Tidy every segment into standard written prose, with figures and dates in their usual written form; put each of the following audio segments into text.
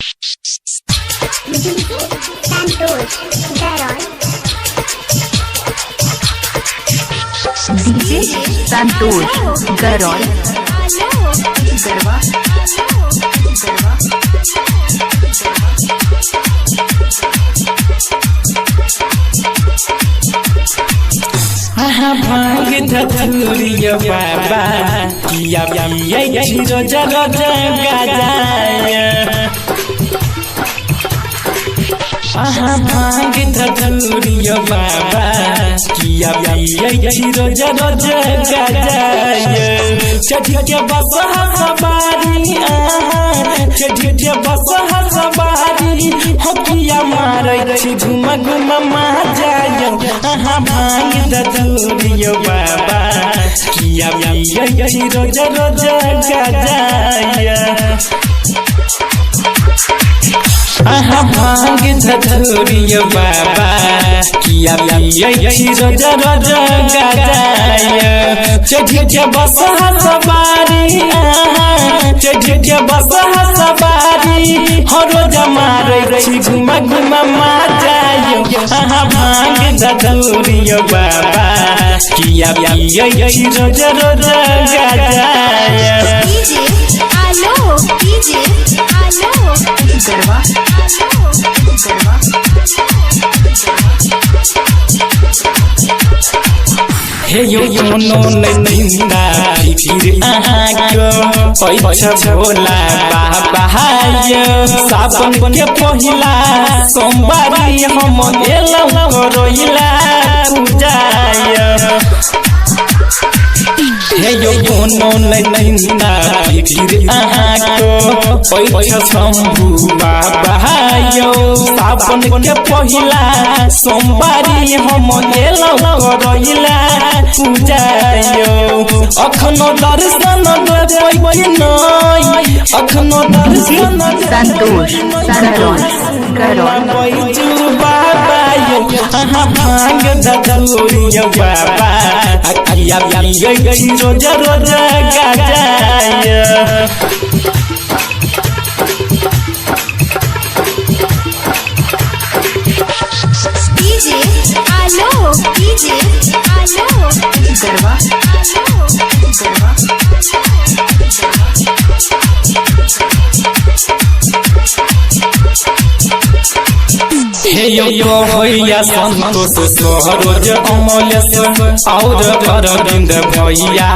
DJ Santosh Garold. DJ Santosh Garaul Garhwa Garhwa. अहाँ भांग धतूरिया बाबा किया पियै छी रोजा रोजा गाजाय। अहाँ भांग धतूरिया बाबा किया पियै छी रोजा रोजा गाजाय। चढ़ी के बस सवारी अहाँ चढ़ी के बस सवारी हो किया मारै छी घुम घुम मा जाय। अहाँ भांग धतूरिया बाबा किया पियै छी रोजा रोजा गाजाय। अहाँ भांग धतूरिया बाबा किया पियै छी रोजा रोजा गाजाय। चढ़ी के बस सवारी अहाँ चढ़ी के बस सवारी हो रोजा मारै छी घुम घुम मा जाय। अहाँ भांग धतूरिया बाबा किया पियै छी रोजा रोजा गाजाय। DJ Alok DJ Alok Garhwa Garhwa. हे यो कोनो नहीं फिर अहाँको पैसा भोला बाबा यो सावन के पहिला सोमवारी हम एलौं करैला पूजा। हे यो कोनो नहीं फिर अहाँको पैसा शम्भू बाबा यो सावन के पहिला सोमवारी हम एलौं करैला पूजा। अखनो दर्शन देबै कि नै अखनो दर्शन संतोष संतोष गरौल बैजू बाबा यो अहाँ भांग धतूरिया बाबा किया पियै छी रोजा रोजा गाजाय। DJ Alok DJ Alok Garhwa Garhwa. हे यो भैया संतोष सरोज अमलेश और अरविंद भैया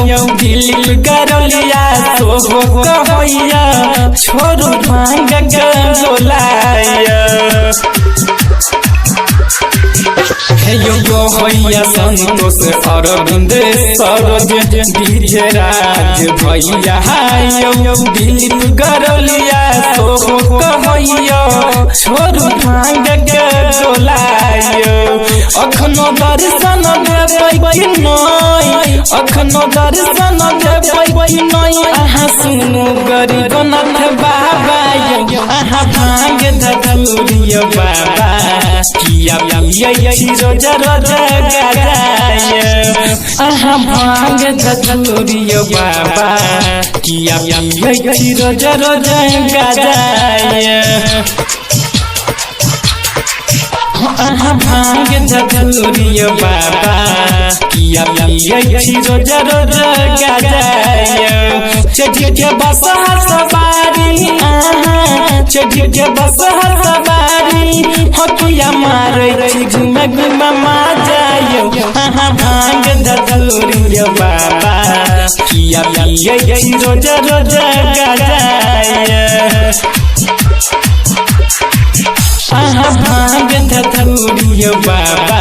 यो दिलीप गरौलिया सोहो कहैया छोरू भांग गोलाय। हे यो भैया संतोष अरविंद सरोज डीजे राज भैया यो दिलीप गरौलिया सोहो कहैया छोरू भांग गोलाय। अखनो दर्शन देबै कि नै अखनो दर्शन देबै कि नै अहाँ सुनू गरीबनाथ बाबा यो अहाँ भांग धतूरिया बाबा किया पियै छी रोजा रोजा गाजाय। अहाँ भांग धतूरिया बाबा किया पियै छी रोजा रोजा गाजाय। अहाँ भांग धतूरिया बाबा किया पियै छी रोजा रोजा गाजाय। चढ़ी के बस सवारी अहाँ चढ़ी के बस सवारी हो किया मारै छी घुम घुम मा जाय। अहाँ भांग धतूरिया बाबा किया पियै छी रोजा रोजा गाजाय। अहाँ भांग धतूरिया बाबा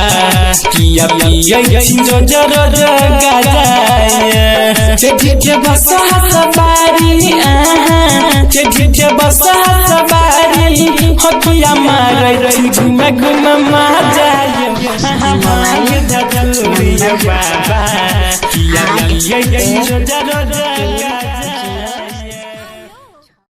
किया पियै छी रोजा रोजा गाजाय। चढ़ी के बस सवारी अहाँ चढ़ी के बस सवारी हो किया मारै छी घुम घुम मा जाय। अहाँ भांग धतूरिया बाबा किया पियै छी रोजा रोजा गाजाय।